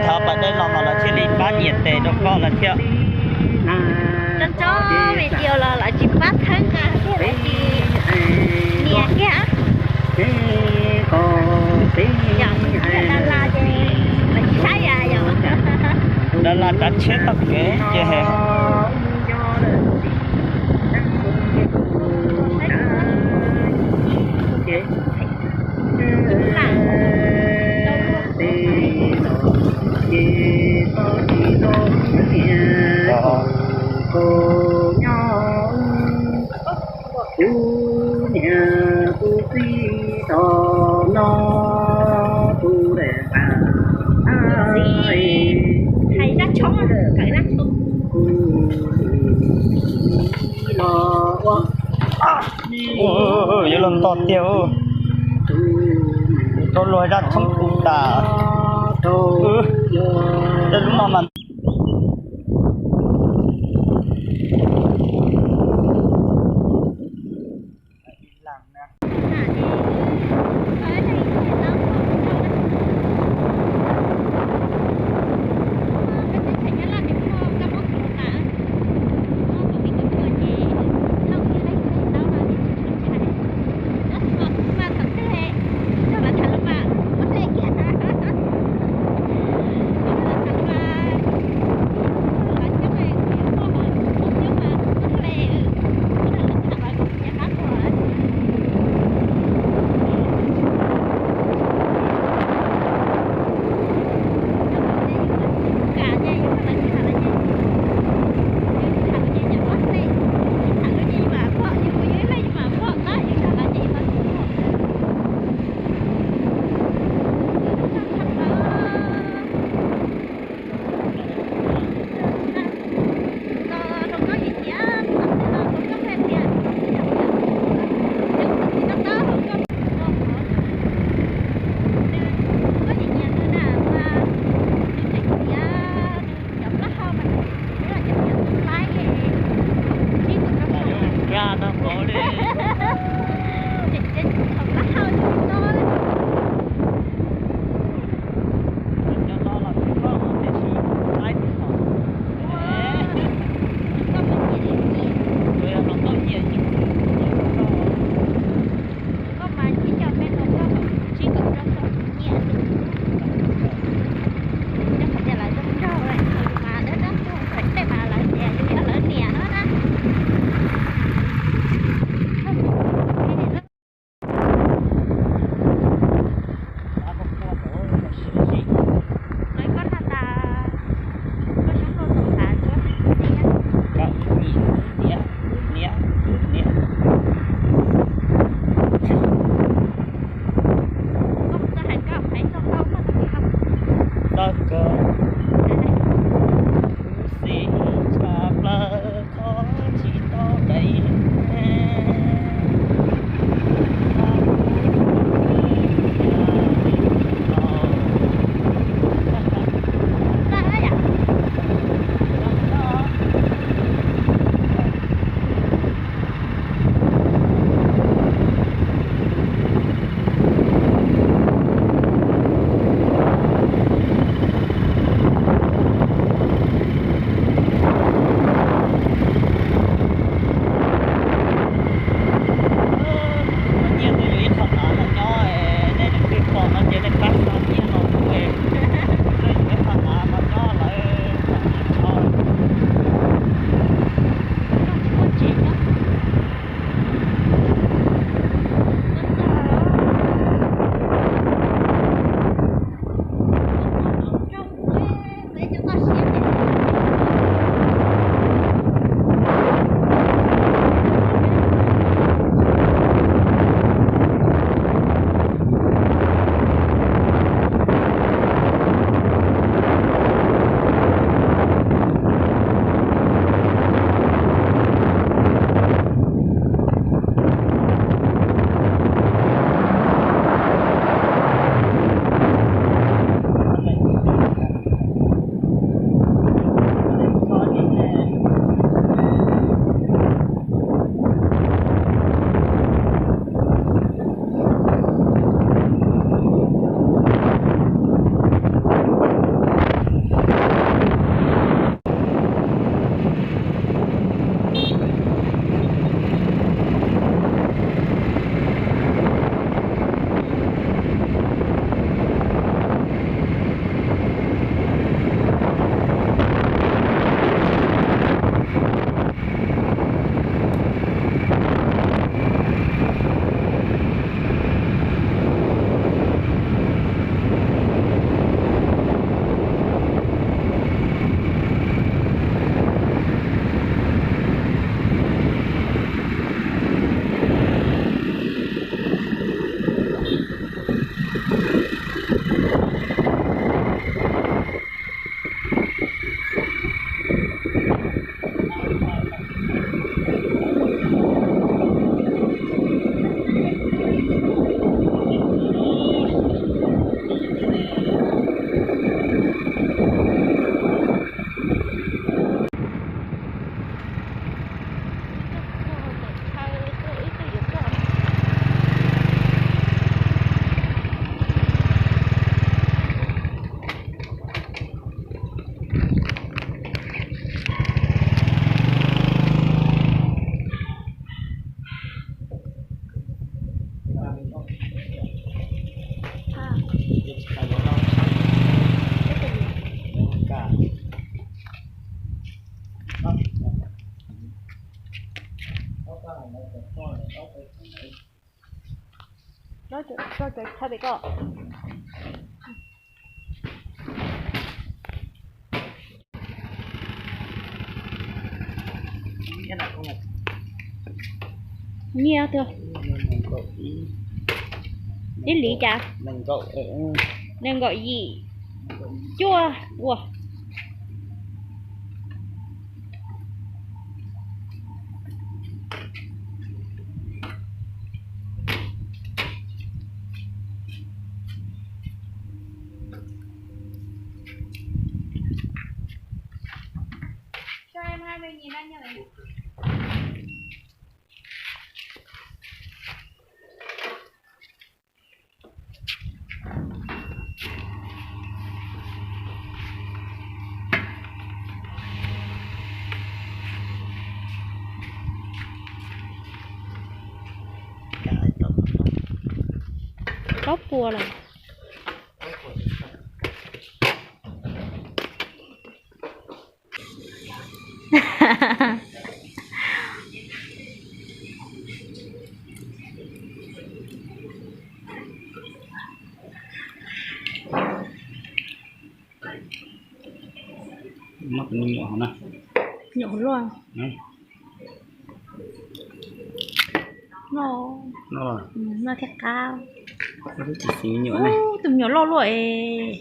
Thaum pas dej los mas lawv thiaj li pab nyias tes rau koj lawm thiab. Tso tso video los lawv tsis pab txhawb nqa thiab lawv tsis nias kiag. Yog, yog Dalas ces lawv tsis saib yom. Dalas tsav tsheb toj kev ces Hais zaj tshoob, kawm zaj tshoob. Yuav luag nto tiag. Rau luag zaj tshoob kuv tas. Tej lub no mas Nyiaj tuaj. Ib li cas? Nees nkaum yim cuaj ua. Plaub puas lawm. Muab tus me nyuam hauv na. Nyuam hauv luaj. Noj, noj thiab qab. Tus me nyuam loj luaj es.